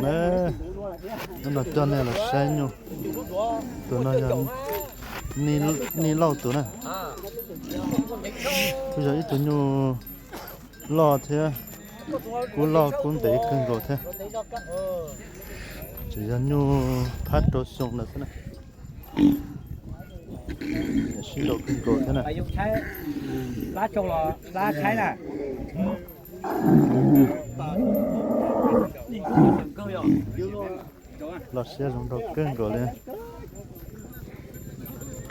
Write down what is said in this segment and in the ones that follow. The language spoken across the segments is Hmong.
Hnub no coj nej los saib nyuj. Tus no yog Nij Lauj tus na. Kuj yog ib tug nyuj loj thiab kub loj kub ntev kawg nkaus thiab. Tseem yog nyuj phab rau xyoo lawm xwb na. Sib nraus kawg nkaus thiab na. Los siab zoo nraug kawg nkaus li.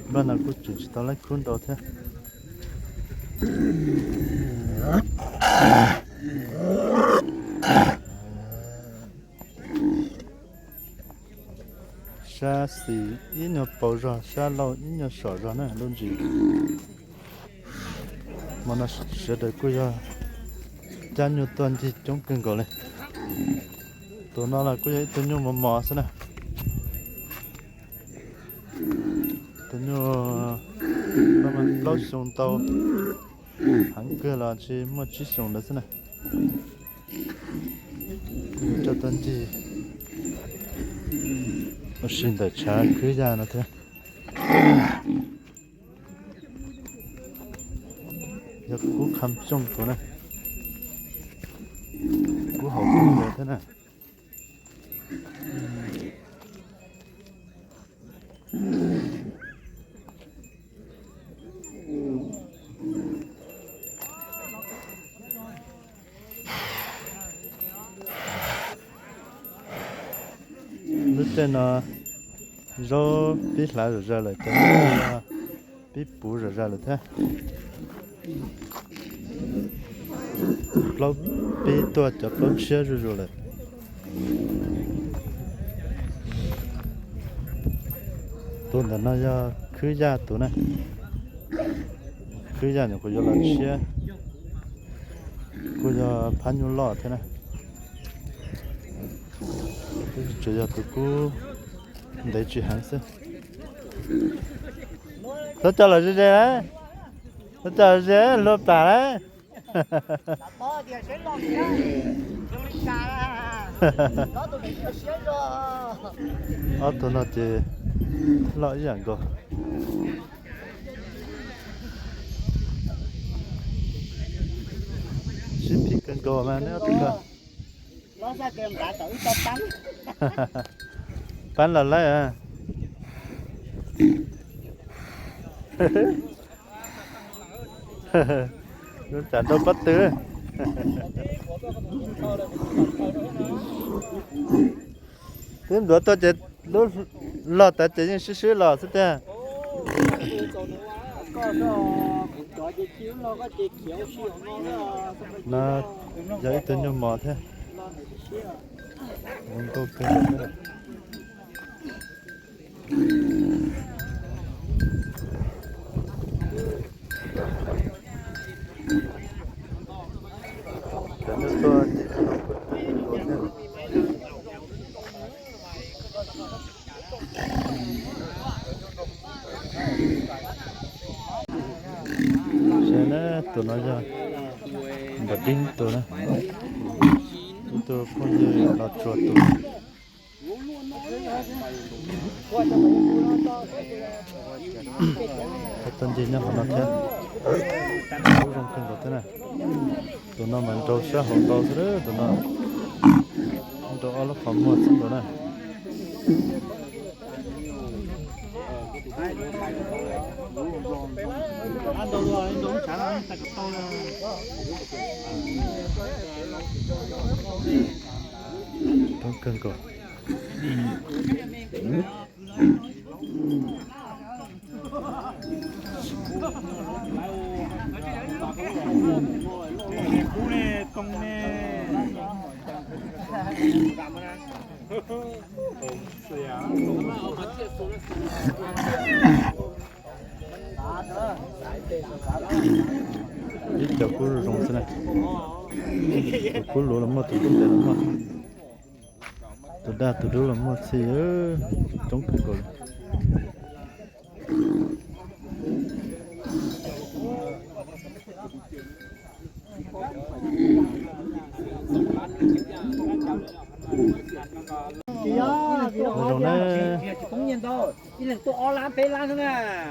Npaj no kuj tseem tsis tau laib khub nrau thiab. Sab xis ib nyuag paus zog, sab laug ib nyuag som zog na lub ntsis. Hmo no sawv daws kuj yog cab nyuj tuaj ncig coob kawg nkaus li. Tus no los kuj yog ib tug nyuj mos mos xwb na. Tus nyuj plaub xyoo ntau, heev kawg los tsis muaj tsib xyoos ntawd xwb na. Coj tuaj ncig ua si ntawm tshav khwb yaj no thiab. Yog kub qha xyooj tus na, kub haus kub ntawd thiab na. Lub caij no zaub pib hlav zom zaws lawm, cov pib puv zom zaws lawm thiab. Plaub pib tuaj cov plaub tshiab zuj zus lawm. Tus ntawm no yog khwb yaj tus na. Khwb yaj nyuam qhuav yuav los tshiab, kuj yog phab nyuj loj thiab na. Tsuas yog tus kub ntev tsis heev xwb. Txhob coj los ze ze, txhob coj los ze luag plam lawm. Ob tug no ces loj ib yam nkaus. Sib phim kawg nkaus mas neb ob tug no. Pab los laib. Lub tsam nrau pob tw. Twb ntuav tuaj ces lub log tawd ces yeej swb swb los xwb tiag. No yog ib tug nyuj mos thiab. Zoo nkauj kawg nkaus thiab. Cov nyuj tuaj ces na, tus no yog npam dib tus na, ib tug phooj ywg los tsuag tus. Tuaj ncig nyob hauv no thiab. Kub zoo kawg nkaus thiab na. Tus no mas nrau sab hauv ntau xwb, tus no nrau ob lub qhov muag xwb nkaus na. Coob kawg nkaus. Ib co kub zoo zoo xwb na. Tus kub luav los muaj, tus kub ntev los muaj. Tus daj tus dub los muaj txhij, coob kawg nkaus li. Nyob zoo na.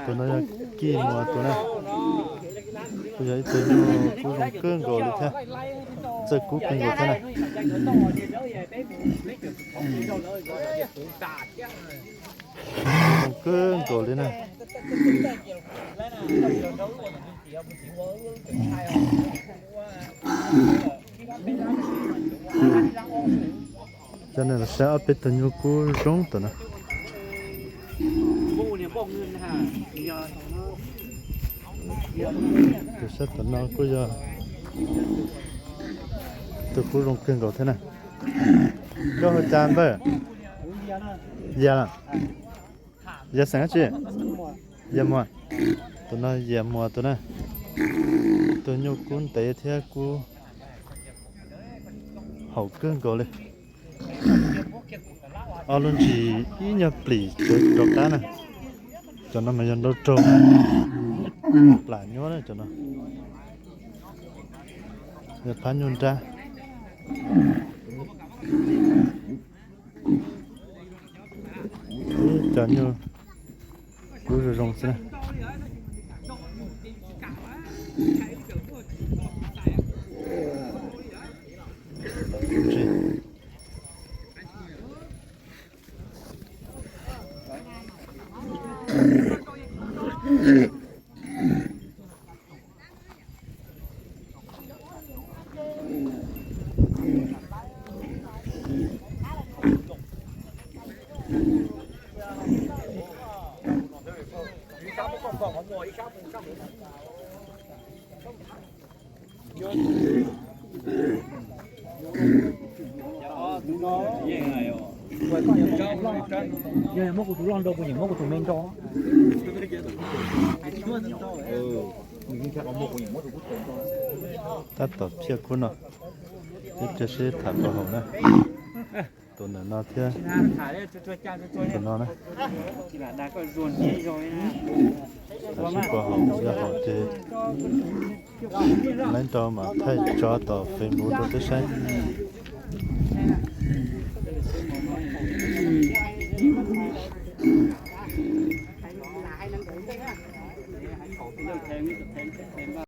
Tus no yog Kij Muas tus na. Kuj yog ib tug nyuj kub zoo kawg nkaus li thiab. Txawj kub kawg nkaus thiab na. Zoo kawg nkaus li na. Cov no los saib ob peb tug nyuj kub zoo tom no. Tus sab tom no kuj yog tus kub zoo kawg nkaus thiab na. Koj hu cas npawg? Yas los? Yas xeem dab tsi? Yas Muas. Tus no Yas Muas tus na. Tus nyuj kub ntev thiab kub haum kawg nkaus li. Ob lub ntsis ib nyuag plis tsev rov qab na. Cov no mas yog nrau raug plam nyuab na cov no. Yog phab nyuj nrab. Ib cov nyuj kub zoo zoo xwb na. Yog muab kuv tus loj nrau, kuv yeej muab kuv tus me nrau. Tab tom phiaj kub no, ib pliag seb tham puas haum na. Tus ntawm no thiab tus no na. Tham seb puas haum, yog haum ces lawv nrau mas thaij tso tom Facebook rau peb saib.